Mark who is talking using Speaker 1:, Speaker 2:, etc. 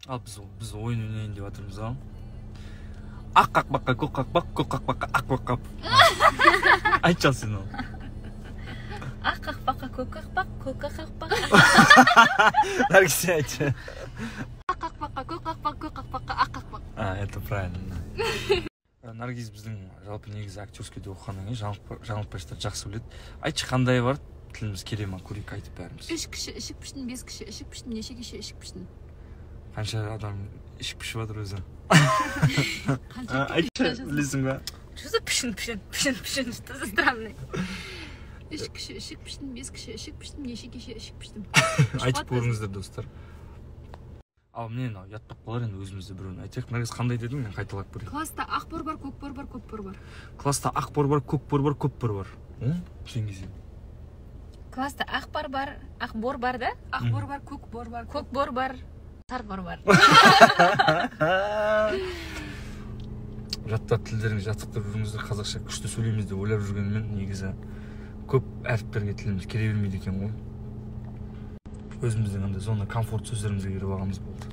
Speaker 1: Ал біз ойын ойнайын деп жатырмыз ғой. Ақ қақпаққа көк қақпақ, көк қақпаққа ақ қақпақ. Айтшы, ал сен ол.
Speaker 2: Ақ қақпаққа көк қақпақ, көк қақпақ.
Speaker 1: Наргиз, сен айтшы.
Speaker 3: Ақ қақпаққа көк қақпақ, көк қақпаққа ақ қақпақ.
Speaker 1: А, это правильно, да. Наргиз біздің жалпы негізі актерскийде оқығаннан кейін жаңылтпаштарды жақсы біледі. Айтшы, қандай бар, тіліміз келе ма, көрейік айтып бәріміз.
Speaker 3: Үш кіші ішік піштім, бес кіші ішік піштім, неше кеше ішік піштім.
Speaker 1: Қанша адам ішіп пішіп жатыр өзі?
Speaker 3: Қанша?
Speaker 1: А, айтшы, білесің ба?
Speaker 2: Что за пішін, пішін, пішін, пішін? Что за странный?
Speaker 3: Үш кіші ішік піштім, бес кіші ішік піштім, неше кеше ішік піштім.
Speaker 1: Айтып көріңіздер, достар. Ал міне, мынау ұят болып қалар енді, өзімізде біреуін айтайық. Наргиз, қандай дедің? Мен қайталап көрейін.
Speaker 3: Класста ақ бор бар, көк бор бар, көп бор бар.
Speaker 1: Класста ақ бор бар, көк бор бар, көп бор бар. О, сен кезең.
Speaker 2: Класста ақ бар бар, ақ бор бар да?
Speaker 3: Ақ бор бар, көк бор бар.
Speaker 2: Көк бор бар, сар бор бар.
Speaker 1: Жаттап, тілдеріңізді жаттықтырып жүріңіздер. Қазақша күшті сөйлейміз деп ойлап жүргенмен, негізі көп әріптерге тіліміз келе бермейді екен ғой. Өзіміздің андай зона комфорт сөздерімізге кіріп алғанымыз болды.